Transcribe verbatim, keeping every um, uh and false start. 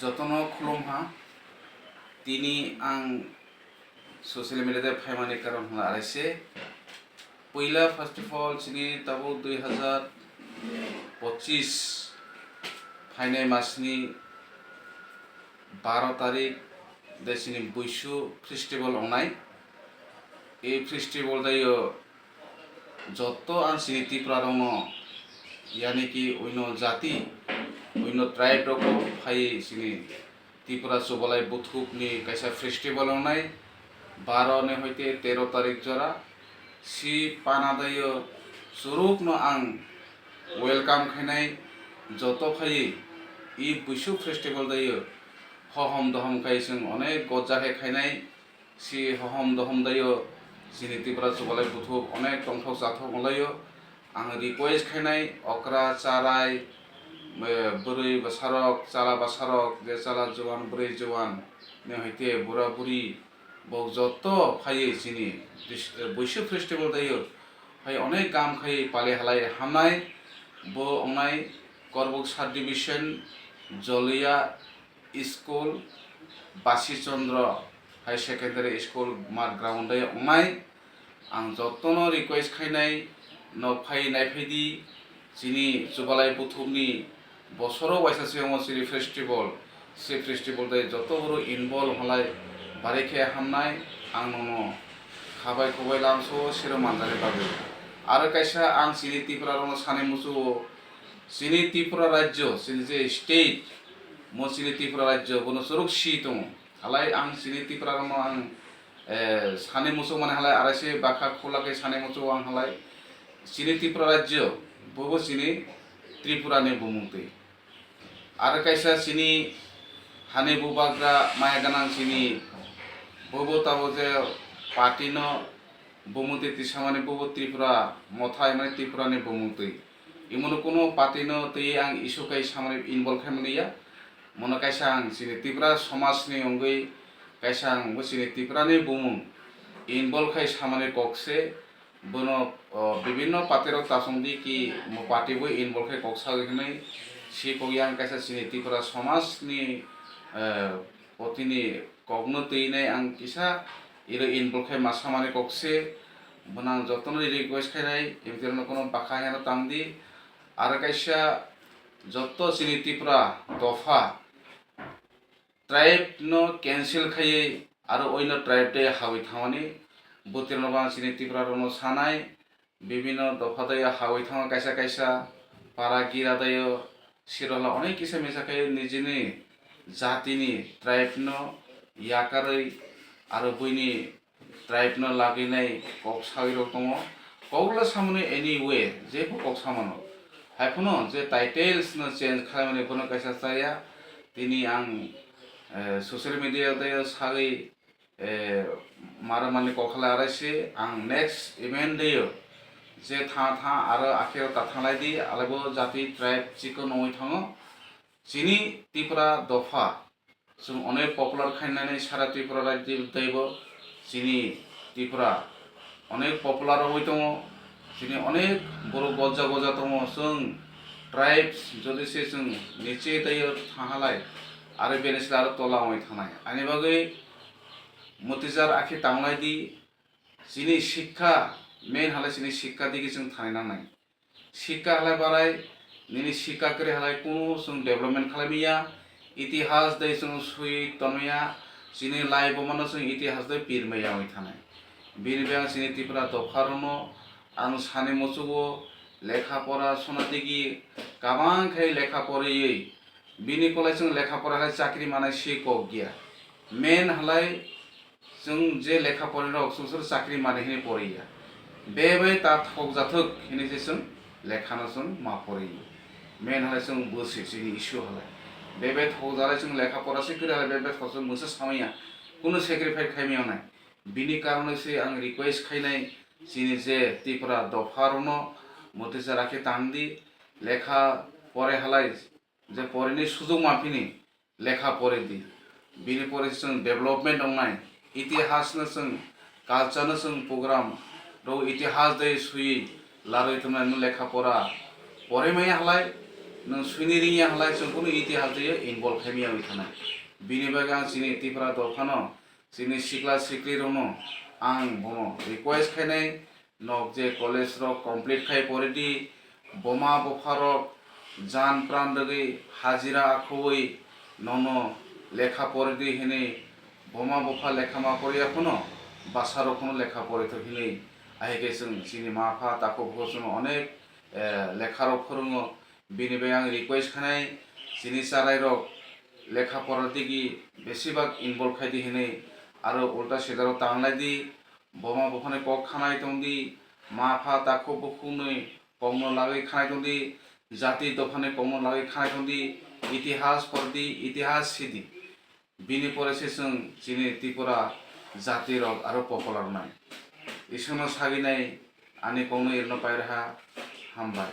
Jotono khulum ha. Tini ang social media de phaimani karon hwnla araise. Puila first of all chini tabuk dui hazar pochis phainai masni baro tarik de chini Buisu festival ongnai. E festival dayo joto ang chini Tripura rokno, yani ki uino jati, uino tribe rokbo phaiwi chini Tripura Chubalai Buthupni kaisa festival wngnai, baro ni hoite tero tarik jora. Si pana dayo churukno ang welcome khainai, joto phaiwi i Buisu festival dayo hohom dohom khai chwng onek gojja khe khainai. Si hohom dohom dayo chini Tripura Chubalai Buthup onek tongthok chathok wnglaio. Ang request khainai okra charai, eh, bwrwi bwsarok, chala bwsarok, je chala juan, bwrwi juan, ni hoite bura buri, bo joto phaiwi chini dis-, eh, Buisu festival dayo phai onek gam khai pali halai hamnai. Bo wngnai Korbuk sub division, Joliya, school, Basi Chandra High Secondary School mat ground o wngnai. Ang jotono request khainai, nok phai nai phai di, chini Chubalai Buthupni bosoro waisa se wngo chini festival. Se festival de joto boro involve halai bari khe hamnai, ang nono khabai khobai lamso sero manjani bagwi. Aro kaisa ang chini Tripura rokno sanai muchungo, chini Tripura rajyo, chini je state, mo chini Tripura rajyo, bono churuk si tongo. Halai ang chini Tripura rokno ang, eh, sanai muchung mani halai araise bakha khula khe sanai muchungo ang halai. Chini Tripura rajyo, bobo chini Tripura ni bumung twi. Aro kaisa chini hani bubagra maya ganang chini, bobo tabo je party no bumung twi tisamani bobo Tripura mothai mani Tripura ni bumung twi. Imono kuno party no twi ang issue kai samani involve khai mani ya. Mono kaisa ang chini Tripura somaj ni wngwi kaisa ang bo chini Tripura ni bumung involve khai samani kok se. Bono, o, bibinno party rok tasong di ki mo party bo involve khai kok sagwi hwnwi si kok yang kaisa chini Tripura somaj ni, eh, protini kokno twi nai ang kisa iro involve khai ma samani kok se. Bono ang jotono request khai nai, M T R no kono bakha heno tang di. Aro kaisa joto chini Tripura dopha tribe no cancel khaiwi aro oino tribe de hawi thangmani bwtwirno bo ang chini Tripura rokno sanai. Bibinno dopha dayo hawi thango kaisa kaisa para gira dayo sirola onek kisa misa khe nijini jatini tribe no yakarwi aro buini tribe no lagwi nai kok sawi rok tongo. Kok le samani anyway, jepho kok samano. Haiphano je titles no change khlaimani bono kaisa chaya. Tini ang, eh, social media tei sagwi, eh, mara mani kok khlai arai se ang next event deyo je tha tha aro akhero ta thanglai di alaibo jati tribe chikon nongwi thango. Chini Tripura dopha chwng onek popular khainani sara Tripura rajyo teibo chini Tripura onek popular wngwi tongo. Chini onek borok gojja gojja tongo. Chwng tribes jodi se chwng niche teiyo thahalai, aro bini sle aro tola wngwi thanai. Ani bagwi mwtwijar akhe tanglai di, chini sikha main halai chini sikha digi chwng thanai nangnai. Sikha halai barai, nini sikha kwrwi halai kunu chwng development khlai manya. Itihas dei chwng sui tonmaya, chini lai bomano chwng itihas dei pirmaya wngwi thanai. Bini beng chini Tripura dopharokno ang sani muchugo lekha pora sona digi kabang khai lekha poriwi bini kolai chwng lekha pora hai chakri manai si kok ya. Main halai chwng je lekha porinai rok chwng soro chakri mani hini poriya. Bebai ta thokjathok hini se chwng lekhano chwng ma poriya. Main halai chwng bwswi chini issue halai. Bebai thokjalai chwng lekha pora se kwrwi halai bebai thok chwng bwsa samaya. Kunu sacrifice khaimaya nai. Bini karonwi se ang request khainai chini je Tripura dopha rokno mwtwisa rakhe tang di. Lekha pore halai je porini sujok manphini lekha pore di. Bini pore se chwng development wngnai, itihas no chwng, culture no chwng program rw itihas dei swiwi larwi tongmani lekha pora pore maya halai. Nwng swini ringya halai chwng kunu itihas twiyo involve khaimaya wngwi thanai. Bini bagwi ang chini Tripura dophano, chini sikla siklirokno ang bono request khainai, nok je college rok complete khai poridi, boma bopharok jan pran rwgwi hajira akhoi nono lekha poridi hinwi, boma bopha lekha ma poriya phano bwsarok phano lekha porithok hinwi. Ahai khe chwng chini ma pha takhuk bukhuk chwngno onek, eh, lekharok phwrwngo. Bini bai ang request khanai, chini charairok lekha pora digi besibak involve khai di hinwi, aro ulta sidarok tanglai di, boma bophani kok khanai tong di, ma pha takhuk bukhukni kokno lagwi khanai tong di, jati dophani kokno lagwi khanai tong di, itihas por di, itihas si di. Bini pore se chwng chini Tripura jati rok aro popular wngnai. Iswrno saginai ani kokno irwno pairaha. Hambai.